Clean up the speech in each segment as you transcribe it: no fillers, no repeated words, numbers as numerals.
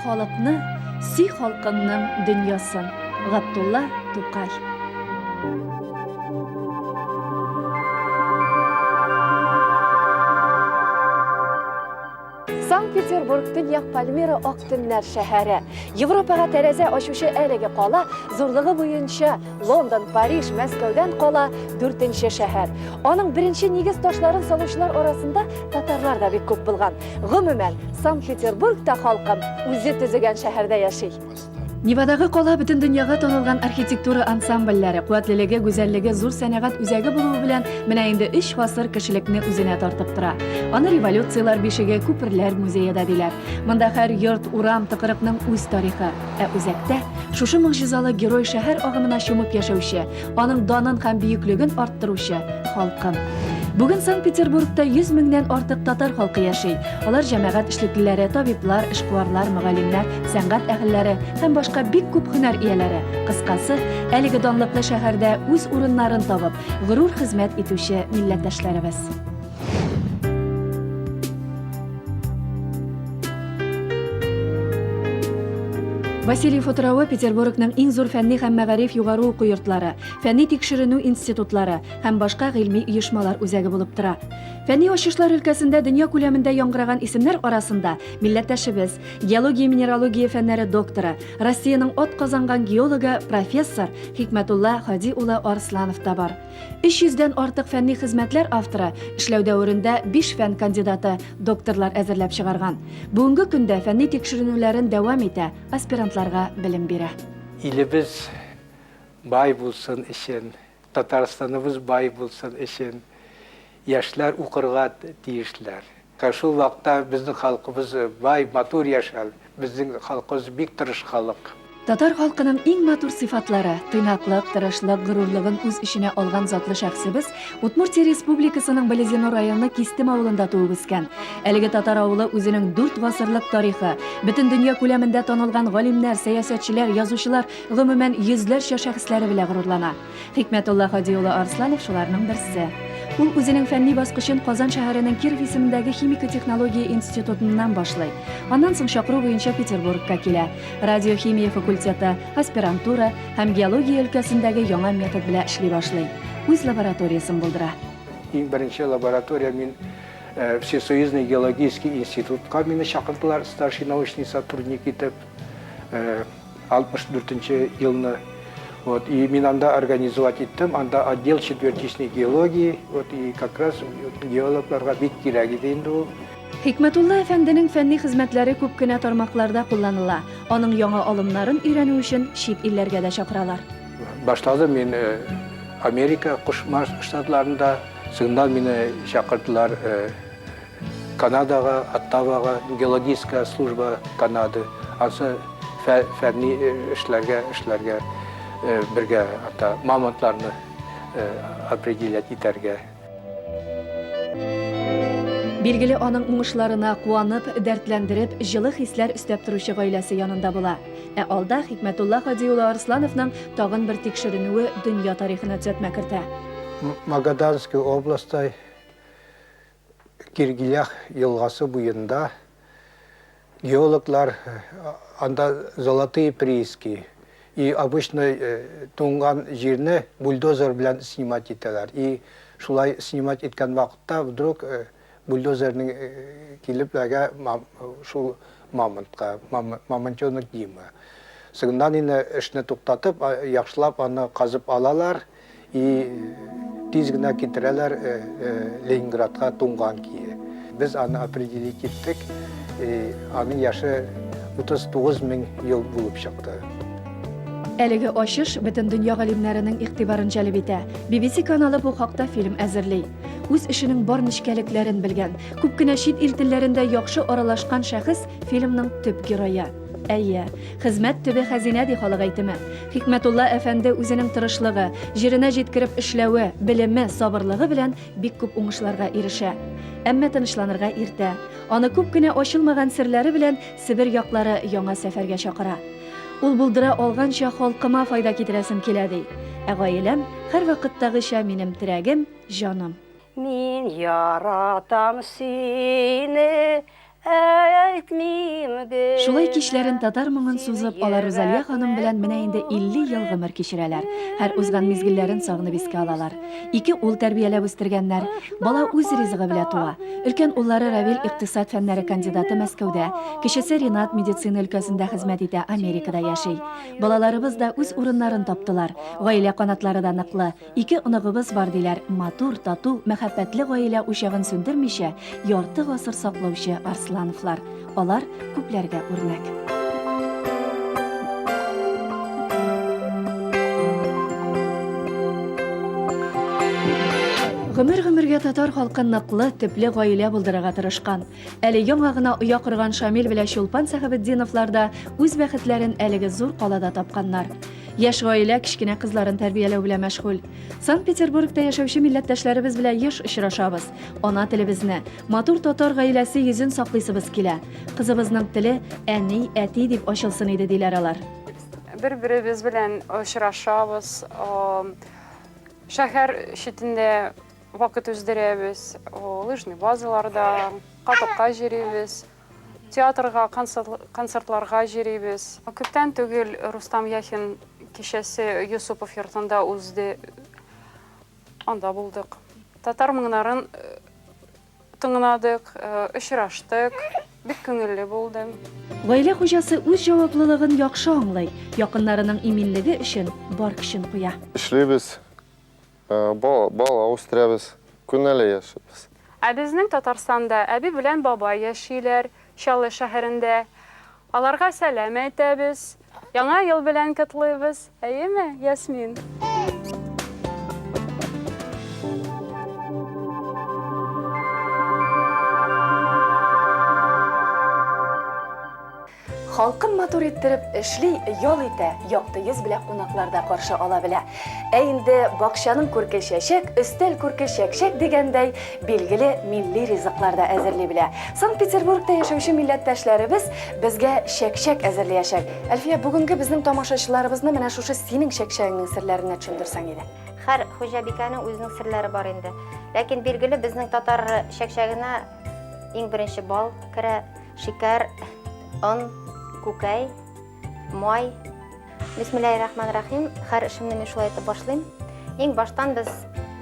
халыкны, сөй халкыңның дөньясын. Габдулла Тукай. Санкт-Петербург Төньяк Пальмира ак төннәр шәһәре. Европага тәрәзә ачучы әлеге кала зурлыгы буенча Лондон, Париж, Мәскәүдән кала дүртенче шәһәр. Аның беренче нигез ташларын салучылар арасында татарлар да бик күп булган. Гомумән, Санкт-Петербургта халкым үзе төзегән шәһәрдә яши. Невадагы кала бөтен дөньяга танылган архитектура ансамбльләре, куәтлелеге, гүзәллеге, зур сәнәгать үзәге булуы белән менә инде өч гасыр кешелекне үзенә тартып тора. Аны революцияләр бишеге, күперләр музее да диләр. Монда һәр йорт, урам, тыкрыкның үз тарихы. Ә үзәктә, шушы могҗизалы герой шәһәр агымына чумып яшәүче, аның данын һәм бөеклеген арттыручы халкым. Бүген Санкт-Петербургта 100 меңнән артык татар халкы яши. Алар җәмәгать эшлеклеләре, табиблар, эшкуарлар, мөгаллимнәр, сәнгать әһелләре һәм башка бик күп һөнәр ияләре. Кыскасы, әлеге данлыклы шәһәрдә үз урыннарын табып, горур хезмәт итүче милләттәшләребез. Васильев утравы Петербургның иң зур фәнни һәм мәгариф югары уку йортлары, фәнни тикшеренү институтлары һәм башка гыйльми оешмалар үзәге булып тора. Фәнни ачышлар өлкәсендә дөнья күләмендә яңгыраган исемнәр арасында милләттәшебез, геология-минералогия фәннәре докторы, Россиянең атказанган геологы, профессор Хикмәтулла Һади улы Арсланов та бар. 300 дән артык фәнни хезмәтләр авторы, эшләү дәверендә биш фән кандидаты, докторлар әзерләп чыгарган. Бүгенге көндә фәнни тикшеренүләрен дәвам итә, аспирантларга белем бирә. Илебез бай булсын өчен, Татарстаныбыз бай булсын өчен яшьләр укырга тиешләр. Шул вакытта безнең халкыбыз бай, матур яшәр. Безнең халкыбыз бик тырыш халык. Татар халкының иң матур сыйфатлары, тыйнаклык, тырышлык, горурлыгын үз эченә алган затлы шәхсебез Удмуртия Республикасының Балезино районы Кистем авылында туып үскән. Әлеге татар авылы үзенең дүрт гасырлык тарихы, бөтен дөнья күләмендә танылган галимнәр, сәясәтчеләр, язучылар, гомумән, йөзләрчә шәхесләре белән горурлана. Хикмәтулла Һади улы Арсланов шуларның берсе. Ул үзенең фәнни баскычын Казан шәһәренең Киров исемендәге химика-технология институтыннан башлый. Аннан соң чакыру буенча Петербургка килә. Радиохимия факультеты, аспирантура һәм геология өлкәсендәге яңа метод белән эшли башлый. Үз лабораториясен булдыра. Иң беренче лаборатория мин Всесоюзный геологический институтка мине чакырдылар старший научный сотрудник итеп. 64 нче елны. Вот, и мин анда организовать иттем, анда отдел четвертичной геологии, вот, и как раз геологларга бик кирәк иде инде ул. Хикмәтулла әфәнденең фәнни хезмәтләре күп кенә тармакларда кулланыла. Аның яңа алымнарын өйрәнү өчен чит илләргә дә чакыралар. Башладым мин Америка Кушма Штатларында, соңыннан мине чакырдылар Канадага, Оттавага, геологическая служба Канады, ансы фәнни эшләргә, эшләргә бергә ата мамонтларны определять итәргә. Билгеле, аның уңышларына куанып, дәртләндереп, җылы хисләр өстәп торучы гаиләсе янында була. Ә алда Хикмәтулла Һади улы Арслановның тагын бер тикшеренүе дөнья тарихына төзәтмә кертә. Магаданский областьта Киргилях елгасы буенда геологлар анда золотые прииски и обычно туңган җирне бульдозер белән снимать итәләр. И шулай снимать иткән вакытта вдруг бульдозерның килеп эләгә шул мамонтка, мамонтенок Дима. Соңыннан инде эшне туктатып, яхшылап аны казып алалар. И тиз генә китерәләр Ленинградка туңган кие. Без аны определить иттек. Аның яше 39 мең ел булып чыкты. Әлеге ачыш бөтен дөнья галимнәренең игътибарын җәлеп итә. BBC каналы бу хакта фильм әзерли. Үз эшенең бар нечкәлекләрен белгән, күп кенә чит ил телләрендә яхшы аралашкан шәхес фильмның төп герое. Әйе, хезмәт төбе хәзинә, ди халык әйтеме. Хикмәтулла әфәнде үзенең тырышлыгы, җиренә җиткереп эшләве, белеме, сабырлыгы белән бик күп уңышларга ирешә. Әмма тынычланырга иртә. Аны күп кенә ачылмаган серләре белән Себер яклары яңа сәфәргә чакыра. Ул булдыра алганча халкыма файда китерәсем килә, ди. Ә гаиләм, һәрвакыттагыча минем терәгем, җаным. Мин яратам сине. Әйтмим генә. Шулай кичләрен татар моңын сузып, алар Рузалия ханым белән менә инде 50 ел гомер кичерәләр. Һәр узган мизгелләрен сагынып искә алалар. Ике ул тәрбияләп үстергәннәр. Бала үз ризыгы белән туа. Өлкән уллары Равил икътисад фәннәре кандидаты Мәскәүдә, кечесе Ринат медицина өлкәсендә хезмәт итә, Америкада яши. Балаларыбыз да үз урыннарын таптылар. Гаилә канатлары да ныклы. Ике оныгыбыз бар, диләр, матур, тату, мәхәббәтле гаилә учагын сүндермичә, ярты гасыр саклаучы Арслановлар. Алар күпләргә үрнәк. Гомер-гомергә татар халкы ныклы, төпле гаилә булдырырга тырышкан. Әле яңа гына оя корган Шамил белән Чулпан Сәхәбетдиновлар да үз бәхетләрен әлеге зур калада тапканнар. Яшь гаилә кечкенә кызларын тәрбияләү белән мәшгуль. Санкт-Петербургта яшәүче милләттәшләребез белән еш очрашабыз. Ана телебезне, матур татар гаиләсе йөзен саклыйсыбыз килә. Кызыбызның теле әни, әти дип ачылсын иде, диләр алар. Бер-беребез белән очрашабыз, шәһәр читендә вакыт уздырабыз, лыжный базаларда, катокка йөрибез. Театрга, концертларга йөрибез. Күптән түгел Рустам Яхин кичәсе Юсупов йортында узды. Анда булдык. Татар моңнарын тыңладык, очраштык. Бик күңелле булды. Гаилә хуҗасы үз җаваплылыгын яхшы аңлый, якыннарының иминлеге өчен бар көчен куя. Эшлибез, Бала үстерәбез, күнәле яшибез. Ә безнең Татарстанда әби белән бабай яшиләр, Чаллы шәһәрендә. Аларга сәлам әйтәбез, Яңа ел белән котлыйбыз, әйеме, Ясмин? Халкым матур иттереп эшли, ял итә, якты йөз белән кунаклар да каршы ала белә. Ә инде бакчаның күрке чәчәк, өстәл күрке чәкчәк дигәндәй, билгеле милли ризыклар да әзерли белә. Санкт-Петербургта яшәүче милләттәшләребез безгә чәкчәк әзерлиячәк. Әлфия, бүгенге безнең тамашачыларыбызны менә шушы синең чәкчәгеңнең серләренә төшендерсәң иде. Һәр хуҗабикәнең үзенең серләре бар инде. Ләкин билгеле безнең татар чәкчәгенә иң беренче бал керә. Шикәр, он, күкәй, май. Бисмиллаһи рахман рахим. Һәр эшемне мин шулай итеп башлыйм. Иң баштан без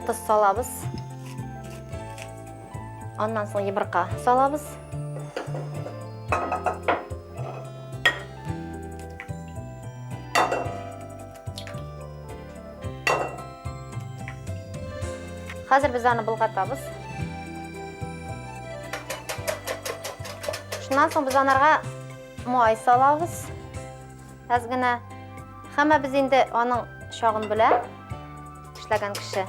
тоз салабыз. Аннан соң йомырка салабыз. Хәзер без аны болгатабыз. Шуннан соң без анарга май салабыз. Әз генә. Һәммәбез инде аның чагын белә, эшләгән кеше.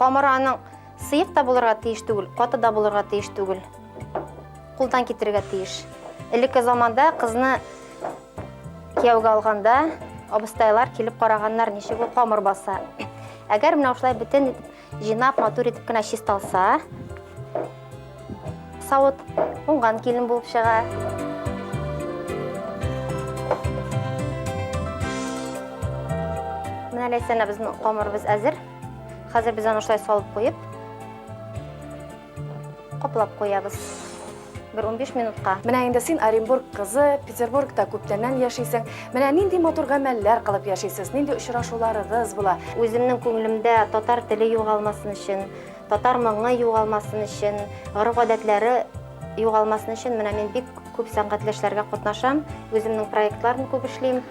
Камыры аның сыек та булырга тиеш түгел, каты да булырга тиеш түгел. Кулдан китерергә тиеш. Элекке заманда кызны кияүгә алганда абыстайлар килеп караганнар, ничек ул камыр баса. Әгәр менә шулай бөтен итеп җыйнап, матур итеп кенә чисталса, савыт уңган килен булып чыга. Менә Ләйсәнә безнең камырыбыз әзер. Хәзер без аны шулай салып куеп, Каплап куябыз. Бер 15 минутка. Менә инде син Оренбург кызы, Петербургта күптәннән яшисең. Менә нинди матур гамәлләр кылып яшисез, нинди очрашуларыгыз була? Үземнең күңелемдә татар теле югалмасын өчен, татар моңы югалмасын өчен, гореф-гадәтләре югалмасын өчен менә мин бик күп сәнгатьле эшләргә катнашам, үземнең проектларны күп эшлим.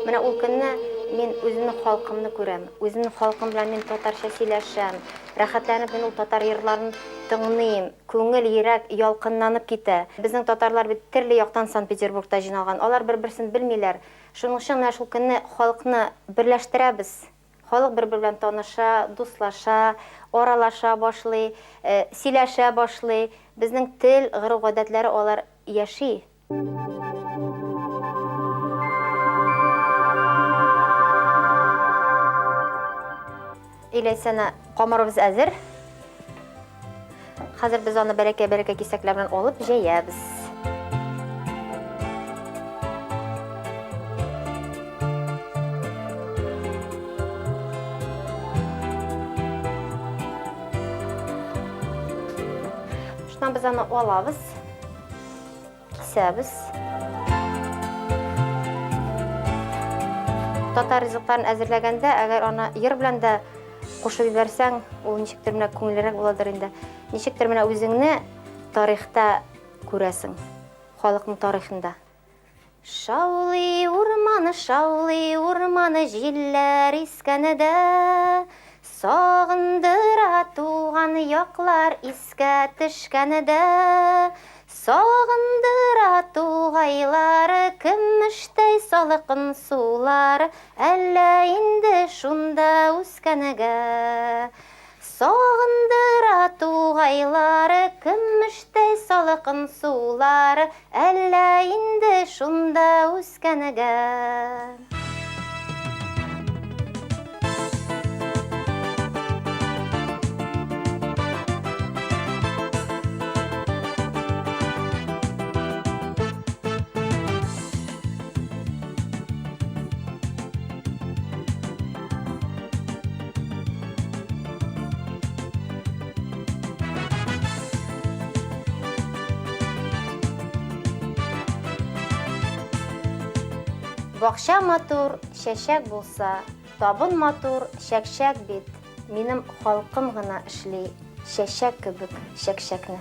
Менә ул көнне мин үземнең халкымны күрәм. Үземнең халкым белән мин татарча сөйләшәм. Рәхәтләнеп мин ул татар йырларын тыңлыйм. Күңел, йөрәк ялкынланып китә. Безнең татарлар бит төрле яктан Санкт-Петербургта җыйналган. Алар бер-берсен белмиләр. Шуның өчен менә шул көнне халыкны берләштерәбез. Халык бер-бер белән таныша, дуслаша, аралаша башлый, сөйләшә башлый. Безнең тел, гореф-гадәтләре алар яши. Иләйсәнә, камырыбыз әзер. Хәзер без аны бәләкәй-бәләкәй кисәкләр белән алып җәябез. Соңыннан без аны алабыз, кисәбез. Татар ризыкларын әзерләгәндә, әгәр аны йыр белән дә кушып җибәрсәң, ул ничектер менә күңеллерәк буладыр инде. Ничектер менә үзеңне тарихта күрәсең, халыкның тарихында. Шаулый урманы, шаулый урманы, җилләр искәндә, Сагындыра туган яклар искә төшкәндә. Сагындыра тугайлары, көмештәй салкын сулары, Әллә инде шунда үскәнгә. Сагындыра тугайлары, көмештәй салкын сулары, Әллә инде шунда үскәнгә. Бакча матур, чәчәк булса, табын матур, чәкчәк бит, минем халкым гына эшли чәчәк кебек чәкчәкне.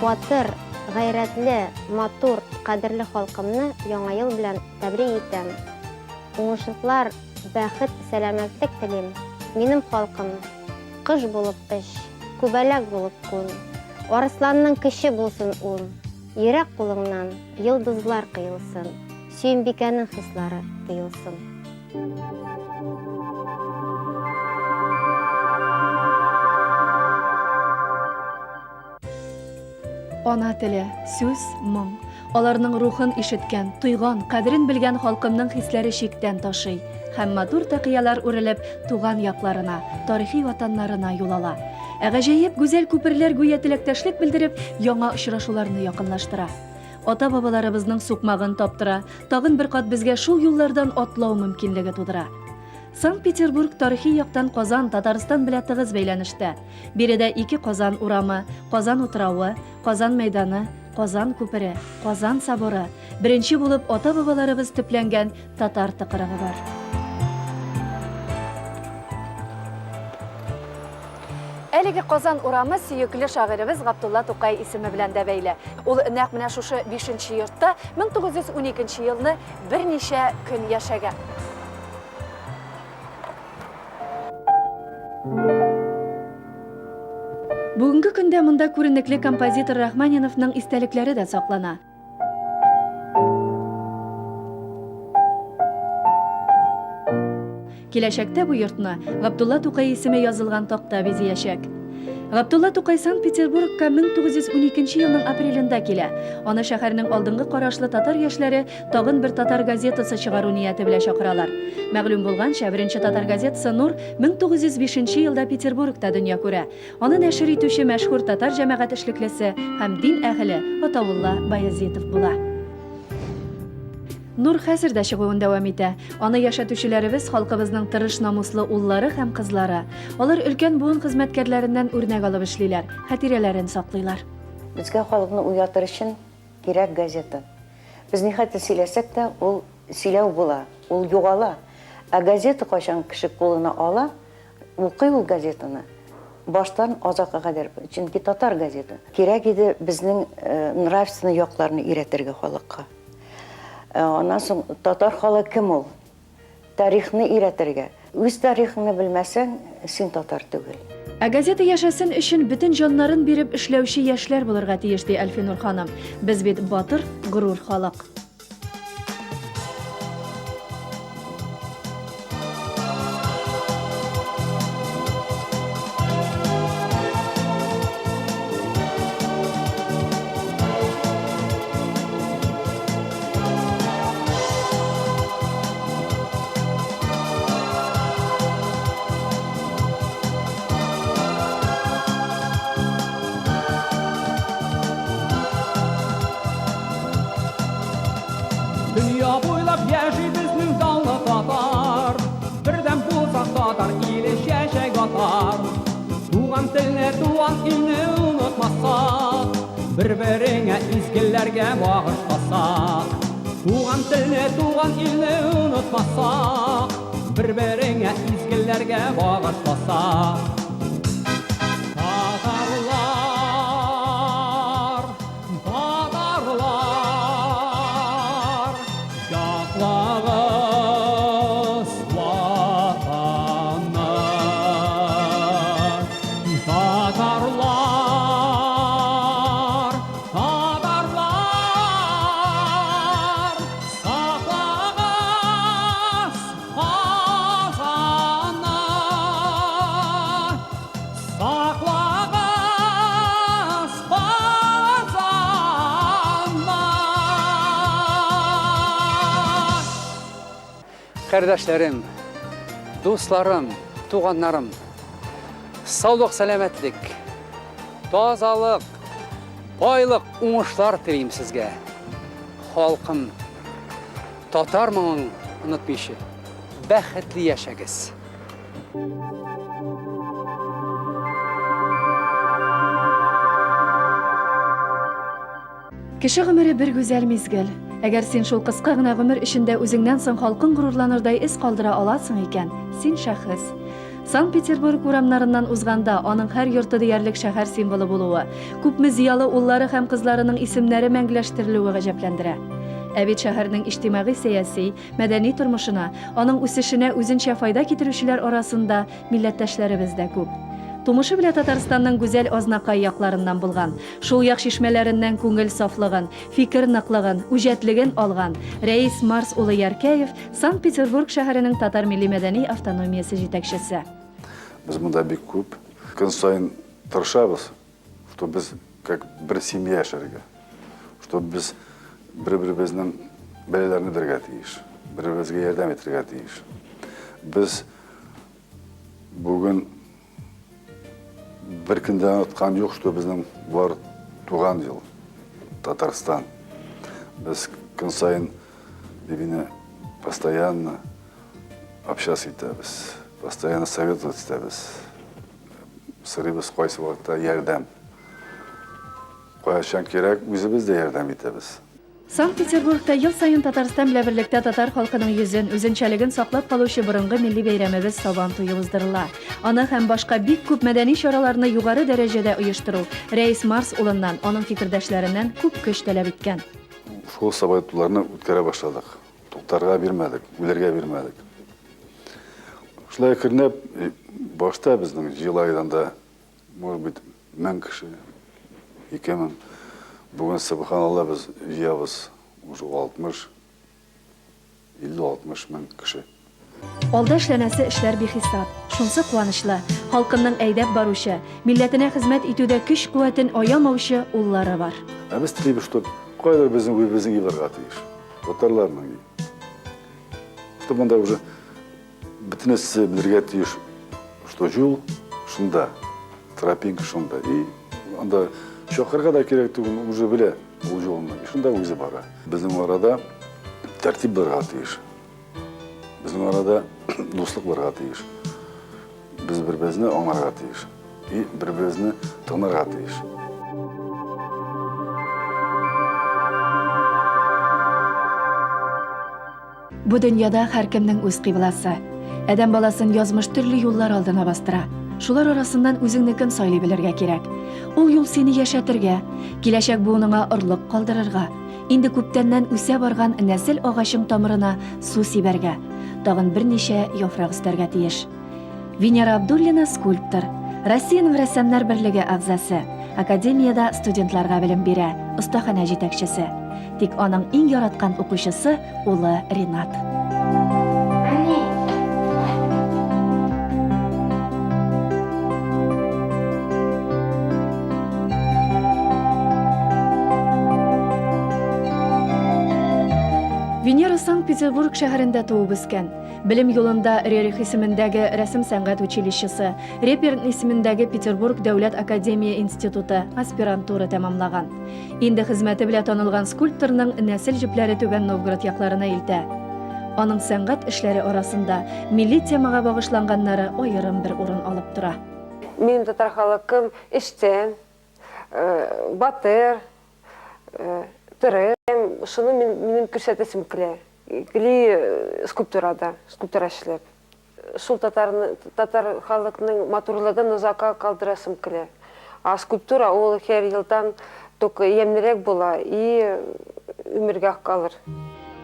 Батыр, гайрәтле, матур, кадерле халкымны Яңа ел белән тәбрик итәм. Уңышлыклар, бәхет, сәламәтлек телим. Минем халкым, кош булып оч, күбәләк булып кун. Арысланның көче булсын ул. Йөрәк кулыңнан йолдызлар коелсын, Сөембикәнең хислары тоелсын. Ана теле, сүз, моң. Аларның рухын ишеткән, тойган, кадерен белгән халкымның хисләре чиктән ташый һәм матур тәкыялар үрелеп туган якларына, тарихи ватаннарына юл ала. Ә гаҗәеп гүзәл күперләр гүя теләктәшлек белдереп, яңа очрашуларны якынлаштыра. Ата-бабаларыбызның сукмагын таптыра, тагын бер кат безгә шул юллардан атлау мөмкинлеге тудыра. Санкт-Петербург тарихи яктан Казан, Татарстан белә тыгыз бәйләнештә. Биредә ике Казан урамы, Казан утравы, Казан мәйданы, Казан күпере, Казан соборы, беренче булып ата-бабаларыбыз төпләнгән Татар тыкрыгы бар. Әлеге Казан урамы сөекле шагыйребез Габдулла Тукай исеме белән дә бәйле. Ул нәкъ менә шушы бишенче йортта 1912 елны берничә көн яшәгән. Бүгенге көндә монда күренекле композитор Рахманиновның истәлекләре дә саклана. Киләчәктә бу йортны Габдулла Тукай исеме язылган такта бизиячәк. Габдулла Тукай Санкт-Петербургка 1912 елның апрелендә килә. Аны шәһәрнең алдынгы карашлы татар яшьләре тагын бер татар газетасы чыгару нияте белән чакыралар. Мәгълүм булганча, беренче татар газетасы Нур 1905 елда Петербургта дөнья күрә. Аны нәшер итүче мәшһүр татар җәмәгать эшлеклесе һәм дин әһеле Гатаулла Баязитов була. Нур хәзер дә чыгуын дәвам итә. Аны яшәтүчеләребез халкыбызның тырыш намуслы уллары һәм кызлары. Алар өлкән буын хезмәткәрләреннән үрнәк алып эшлиләр, хатирәләрен саклыйлар. Безгә халыкны уятыр өчен кирәк газета. Без нихәтле сөйләсәк тә, ул сөйләү була, ул югала. Ә газета кайчан кеше кулына ала, укый ул газетаны баштан азакка кадәр, чөнки татар газета. Кирәк иде безнең нравственный якларны өйрәтергә халыкка. Аннан соң татар халык кем ул? Тарихны өйрәтергә. Үз тарихыңны белмәсәң, син татар түгел. Ә газета яшәсен өчен бөтен җаннарын биреп эшләүче яшьләр булырга тиеш, ди Әлфинур ханым. Без бит батыр, горур халык. Дөнья буйлап яши безнең данлы татар. Бердәм булсак татар иле чәчәк атар. Туган телне, туган илне онытмасак, бер-береңә изгеләргә багышласак. Туган телне, туган илне онытмасак, бер-береңә изгеләргә багышласак. Татарлар, татарлар, яклагыз Ватанны. Татарлар, татарлар, саклагыз Казанны. Саклагыз Казанны. Кардәшләрем, дусларым, туганнарым, саулык, сәламәтлек, тазалык, байлык, уңышлар телим сезгә. Халкым, татар моңын онытмыйча, бәхетле яшәгез. Кеше гомере бер гүзәл мизгел. Әгәр син шул кыска гына гомер эчендә үзеңнән соң халкың горурланырдай эз калдыра аласың икән, син шәхес. Санкт-Петербург урамнарыннан узганда, аның һәр йорты диярлек шәһәр символы булуы, күпме зыялы уллары һәм кызларының исемнәре мәңгеләштерелүе гаҗәпләндерә. Ә бит шәһәрнең иҗтимагый-сәяси, мәдәни тормышына, аның үсешенә үзенчә файда китерүчеләр арасында милләттәшләребез дә күп. Тумышы белә Татарстанның гүзәл Азнакай якларыннан булган, шул як чишмәләреннән күңел сафлыгын, фикер ныклыгын, үҗәтлеген алган Рәис Марс улы Яркәев Санкт-Петербург шәһәренең татар милли-мәдәни автономиясе җитәкчесе. Без монда бик күп. Көн саен тырышабыз, что без как бер семья яшәргә, что без бер-беребезнең бәлаләрне белергә тиеш, бер-беребезгә ярдәм итәргә тиеш. Без бүген бер көндә оныткан юк, что безнең бар туган ел, Татарстан. Без көн саен бибине постоянно общаться итәбез, постоянно советоваться итәбез. Сорыйбыз кайсы вакытта ярдәм. Кайчан кирәк, үзебез дә ярдәм итәбез. Санкт-Петербургта ел саен Татарстан белән берлектә татар халкының йөзен, үзенчәлеген саклап калучы борынгы милли бәйрәмебез Сабан туе уздырыла. Аны һәм башка бик күп мәдәни чараларны югары дәрәҗәдә оештыру Рәис Марс улыннан, аның фикердәшләреннән күп көч таләп иткән. Шул Сабантуйларны үткәрә башладык. Туктарга бирмәдек, үләргә бирмәдек. Шулай әкренләп, башта безнең җыела анда, может быть, 1000 кеше, 2000. Бүген, субханалла, без җыябыз уже 60, 50-60 мең кеше. Алда эшләнәсе эшләр бихисап. Шунсы куанычлы, халкының әйдәп баручы, милләтенә хезмәт итүдә көч-куәтен аямаучы уллары бар. Ә без телибез, чтоб кайдыр безнең үзебезнең өй булырга тиеш. Татарларның өе. Чтоб монда уже бөтенесе белергә тиеш, что юл шунда, тропинка шунда. И анда чакырырга да кирәк түгел, уже белә ул юлны. И шунда үзе бара. Безнең арада тәртип булырга тиеш. Безнең арада дуслык булырга тиеш. Без бер-беребезне аңларга тиеш. И бер-беребезне тыңларга тиеш. Бу дөньяда һәркемнең үз кыйбласы. Адәм баласын язмыш төрле юллар алдына бастыра. Шулар арасыннан үзеңнекен сайлый белергә кирәк. Ул юл сине яшәтергә, киләчәк буыныңа орлык калдырырга, инде күптәннән үсә барган нәсел агачың тамырына су сибәргә, тагын берничә яфрак өстәргә тиеш. Венера Абдуллина, скульптор. Россиянең рәссамнар берлеге әгъзасы, академиядә студентларга белем бирә, остаханә җитәкчесе. Тик аның иң яраткан укучысы улы Ринат. Әни! Венера Санкт-Петербург шәһәрендә туып үскән. Белем юлында Рерих исемендәге рәсем сәнгать училищесы, Репер исемендәге Петербург дәүләт академия институты, аспирантура тәмамлаган. Инде хезмәте белән танылган скульпторның нәсел җепләре Түбән Новгород якларына илтә. Аның сәнгать эшләре арасында милли темага багышланганнары аерым бер урын алып тора. Минем татар халыкым эшчән, батыр, тырыш. Шуны минем күрсәтәсем килә. Гели скульптурада, скульптура эшләп. Шул татарны, татар халыкның матурлыгын озакка калдырасым килә. А скульптура ул һәр елдан только ямьлерәк була и өмергә калыр.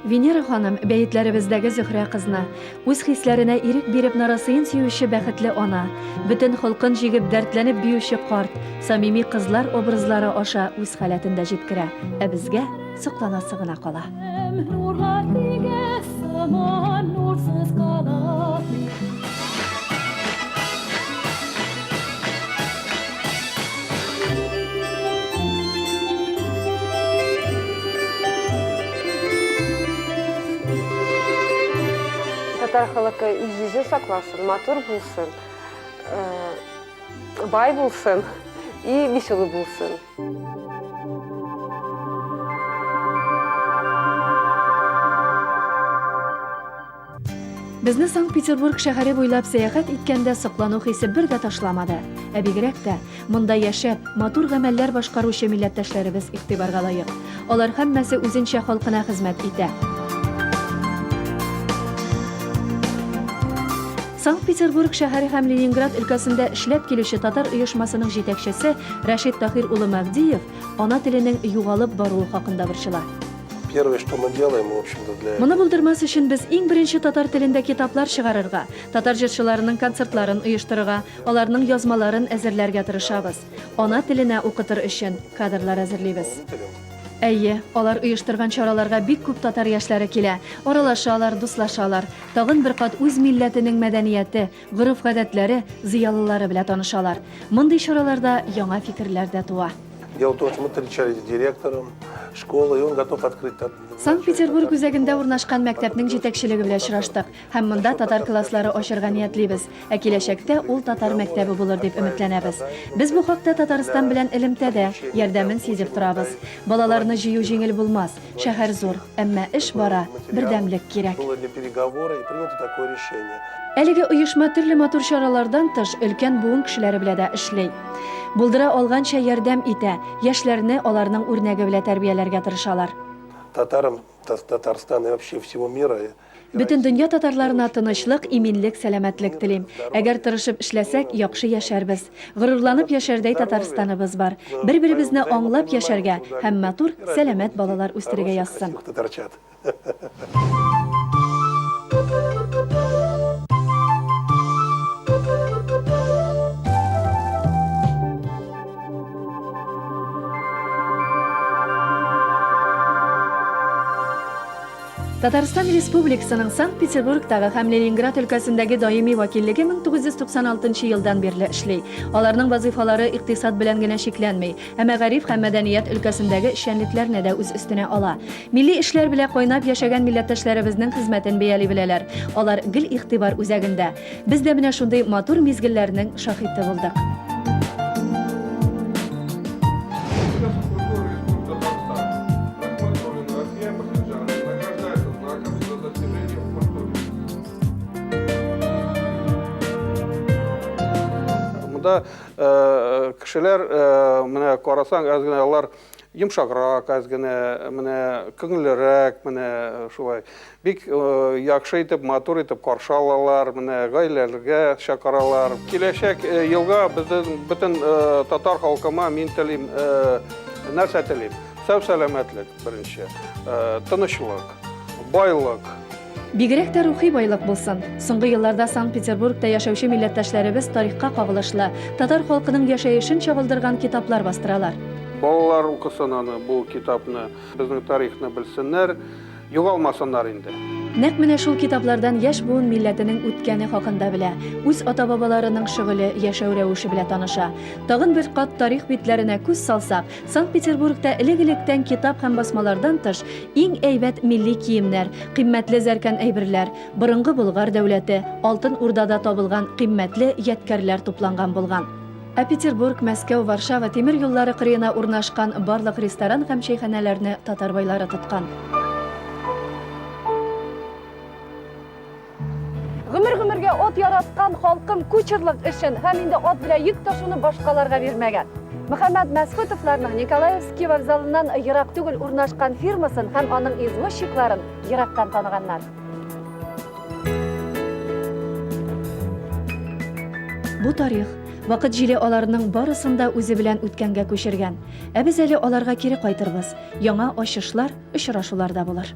Венера ханым бәетләребездәге Зөһрә кызны, үз хисләренә ирек биреп нарасыен сөюче бәхетле ана, бөтен холкын җигеп дәртләнеп биюче карт, самими кызлар образлары аша үз халәтен дә җиткерә. Ә безгә сокланасы гына кала. Нурлар тигә сыман нурсыз кала. Татар халкы үз йөзен сакласын, матур булсын, бай булсын и веселый булсын. Безне Санкт-Петербург шәһәре буйлап сәяхәт иткәндә соклану хисе бер дә ташламады. Ә бигрәк тә, монда яшәп, матур гамәлләр башкаручы милләттәшләребез игътибарга лаек. Алар һәммәсе үзенчә халкына хезмәт итә. Санкт-Петербург шәһәре һәм Ленинград өлкәсендә эшләп килүче татар оешмасының җитәкчесе Рәшит Таһир улы Мәһдиев ана теленең югалып баруы хакында борчыла. Первое, что мы делаем, в общем-то, для Моны булдырмас өчен без иң беренче татар телендә китаплар чыгарырга, татар җырчыларының концертларын оештырырга, аларның язмаларын әзерләргә тырышабыз. Ана теленә укытыр өчен кадрлар әзерлибез. Әйе, алар оештырган чараларга бик күп татар яшьләре килә, аралашалар, дуслашалар. Тагын бер кат үз милләтенең мәдәнияте, гореф-гадәтләре, зыялылары белә танышалар. Мондый чараларда яңа фикерләр дә туа. Дело в том, что мы встречались с директором школы, и он готов открыть Санкт-Петербург үзәгендә урнашкан мәктәпнең җитәкчелеге белән очраштык һәм монда татар класслары ачарга ниятлибез. Ә киләчәктә ул татар мәктәбе булыр дип өметләнәбез. Без бу хакта Татарстан белән элемтәдә, ярдәмен сизеп торабыз. Балаларны җыю җиңел булмас, шәһәр зур, әмма эш бара, бердәмлек кирәк. Было для переговора и принято такое решение. Әлеге оешма төрле матур чаралардан тыш, өлкән буын кешеләре белән дә эшли. Булдыра алганча ярдәм итә, яшьләрне аларның үрнәге белән тәрбияләргә тырышалар. Татарам Татарстана и вообще всего мира. Бөтен дөнья татарларына тынычлык, иминлек, сәламәтлек телим. Әгәр тырышып эшләсәк, яхшы яшәрбез. Горурланып яшәрдәй Татарстаныбыз бар. Бер-беребезне аңлап яшәргә һәм матур, сәламәт балалар үстерергә язсын. Татарстан Республикасының Санкт-Петербургтагы һәм Ленинград өлкәсендәге даими вәкиллеге 1996 елдан бирле эшли. Аларның вазыйфалары икътисад белән генә чикләнми, ә мәгариф һәм мәдәният өлкәсендәге эшчәнлекләрне дә үз өстенә ала. Милли эшләр белән кайнап яшәгән милләттәшләребезнең хезмәтен бәяли беләләр. Алар гел игътибар үзәгендә. Без дә менә шундый матур мизгелләрнең шаһиты булдык. Монда э, кешеләр э, менә карасаң, әз генә алар йомшаграк, әз генә менә күңеллерәк, менә шулай. Бик э, яхшы итеп, матур итеп каршы алалар, менә гаиләләргә чакыралар. Киләчәк э, елга безнең бөтен э, татар халкыма мин телим, нәрсә телим? Сау сәламәтлек беренче, тынычлык, байлык. Бигрәк тә рухи байлык булсын. Соңгы елларда Санкт-Петербургта яшәүче милләттәшләребез тарихка кагылышлы, татар халкының яшәешен чагылдырган китаплар бастыралар. Балалар укысын аны, бу китапны, безнең тарихны белсеннәр, югалмасыннар инде. Нәкъ менә шул китаплардан яшь буын милләтенең үткәне хакында белә, үз ата-бабаларының шөгыле, яшәү рәвеше белә таныша. Тагын бер кат тарих битләренә күз салсак, Санкт-Петербургта элек-электән китап һәм басмалардан тыш, иң әйбәт милли киемнәр, кыйммәтле зәркән әйберләр, борынгы Болгар дәүләте, Алтын Урдада табылган кыйммәтле ядкәрләр тупланган булган. Ә Петербург, Мәскәү, Варшава тимер юллары кырыена урнашкан барлык ресторан һәм чәйханәләрне татар байлары тоткан. Гомер-гомергә ат яраткан халкым кучерлык эшен һәм инде ат белән йөк ташуны башкаларга бирмәгән. Мөхәммәт Мәсхүтовларның Николаевский вокзалыннан ерак түгел урнашкан фирмасын һәм аның извозчикларын ерактан таныганнар. Бу тарих, вакыт җиле аларның барысын да үзе белән үткәнгә күчергән. Ә без әле аларга кире кайтырбыз. Яңа ачышлар, очрашулар да булыр.